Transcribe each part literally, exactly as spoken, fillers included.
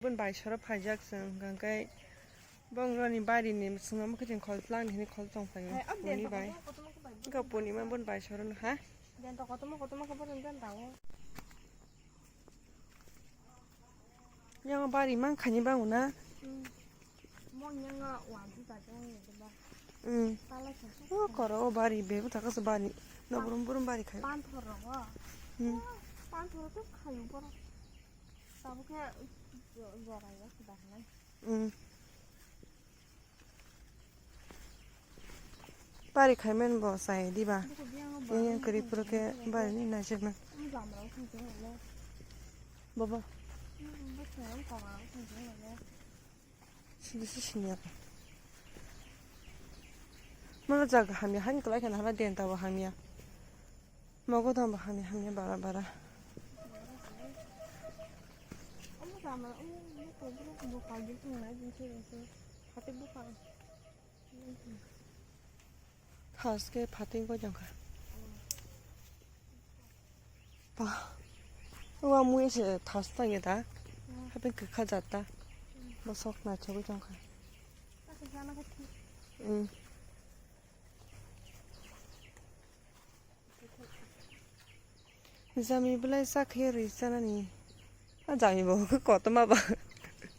Bun bai soro phaijak chwng, hwnkhe bong roni bari ni chwngno mokhe chwng khol tlang hini khol tong phaio. Hai, ap den Puni to bai. Kotorma kotorma khe bai. Wngkha Purnima bun bai soro no ha. Den to kotorma kotorma khe boro den dago. Yang bari mang khani bang una. Hmm. Mong yang wan tu ta jong ni ba. Hmm. Pala sa. O koro o bari be ta ka bari. No burum burum bari khai. Pan thor ro. Hmm. Pan thor to khayu boro. Tabuk khe jo-, jorai ya sudah nai. Mm. Bari khai men bo sai diba? Buku biang o ini yang bang keri pura ke bari ni na jema. Ini gamla o thang jeng le. Baba. Ini bus na o kama o thang jeng le. Sini si sini apa? Mana jaga hamya han kelai kan hala den tawa hamya. Mogodam bo hamya hamya bara bara. Thaske phating ko jangkha. Ba. Wa mui se thas tang ya da. Hape kwkha jat ta. Bosok na chogwi tongkha. Mm. Jami belai sakhe rwi chanani. A jami bo kotorma ba.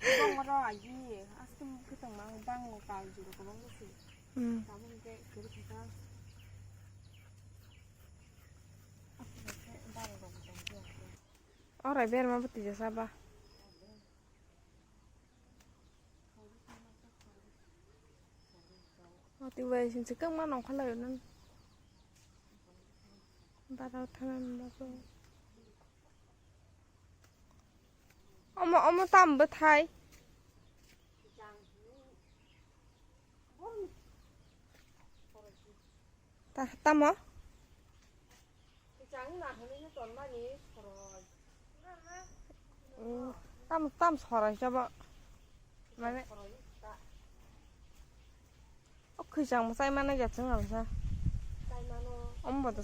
Bongoro agi, aswk mwkhwtwng mang bango kal juro kwbang bwswi. Hmm. Tabuk hwnkhe kwrwi kha. Aswk hwnkhe baro rok bo tongkhe. Oro berma bwtwi jesa ba. Oti bai sinsi kangma nongkhor lai nang. Bara thanan ba so. Omo, omo tam bwthai. Ta-, tamo? Mm, tam, tam sorai sabo. Mane, o khwisang mwsai mano ya chwng alsa. Omo bodo.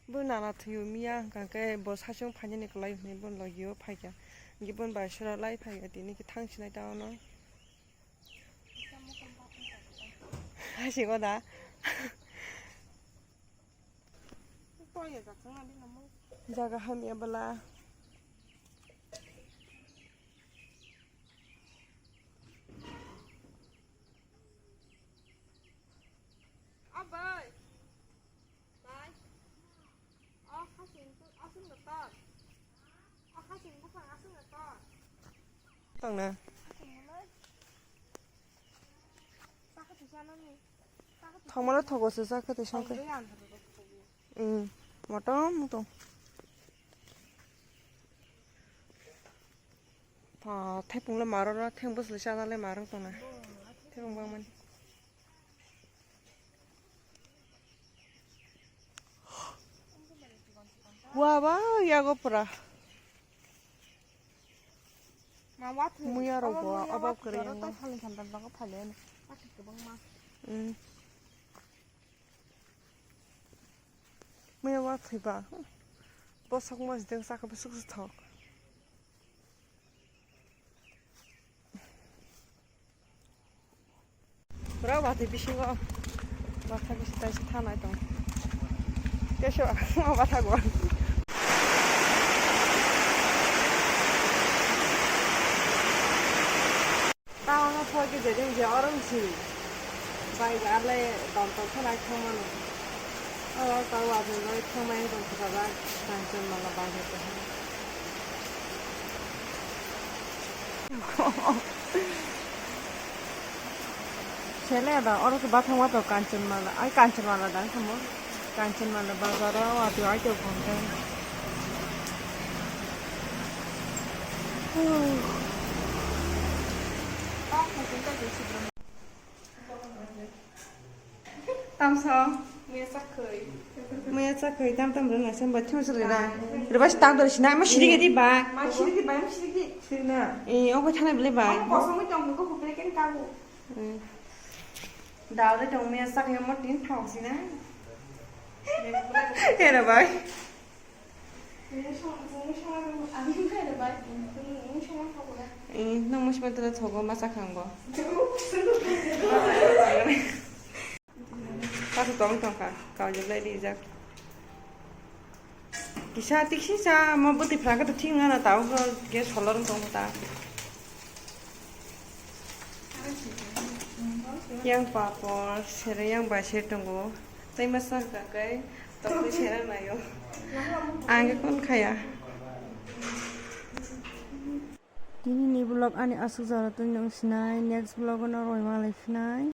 Bo nana thwiyo miya hwnkha khe bo sasong phainani kwlai hwnwi bo logio phaikha. Hwnkhe bo bai sora lai phaikha tini khe thang sinai ta ono. Hasiko da. Jaga hamya bwla. Tongna. Thongmano thogo se sakha tei songkhe. Hmm. Motom motom. Pha, thepung le maro na, theng bwsle chana le maro tongna. Thepung bangmani. Wa ba, yago pura. Ma wa thwi. Muya rok bo, muya abo wa thwi kwrwi aro yango. Tai salni sandal tongo phale ani. Pakhe kwbangma. Mm. Muya wa thwi ba. Bosok mojiteng sakha bwswk se thok. Pura watwi bisingo watha bisi taisa thanai tong. Keso watha go. Tamo phoki jedin je orom si. Bai arle dom tong thanai thangmano. Oro tau watwi bai thangmai tong thajak. Tang tong mala bai. Sele da, oro se bathang wato Kanchanmala, ai Kanchanmala da samo. Kanchanmala bazar o wato ai to phone kai. Tamsa. Muya chakhwi tam tam rwna se bai thung srwi da. Rwbai se tak dori sina ma siri gedi bai. Ma siri gedi bai, ma siri gedi. Siri na. Eh, obo thana bele bai. Omo kosong tong ko hupre ken kabu. Eh. Dal de tong muya chakya mo tin thok sina. Era bai. Eh, nwng musi mantwino thogo masa khangbo. Kasu tong tongkha, kaujak lai rijak. Kisa tiksi cha, mo bwtwi phrang khe to thik wngna tao khe solor wng tong ta. Yang papor, sere yang bai se tongo. Tei masa kha kai, tongwi sere nayo. Ang khe kon khaya. Tini ni vlog ani aswk jora twi nung sinai, next vlog no roi ma lai phinai.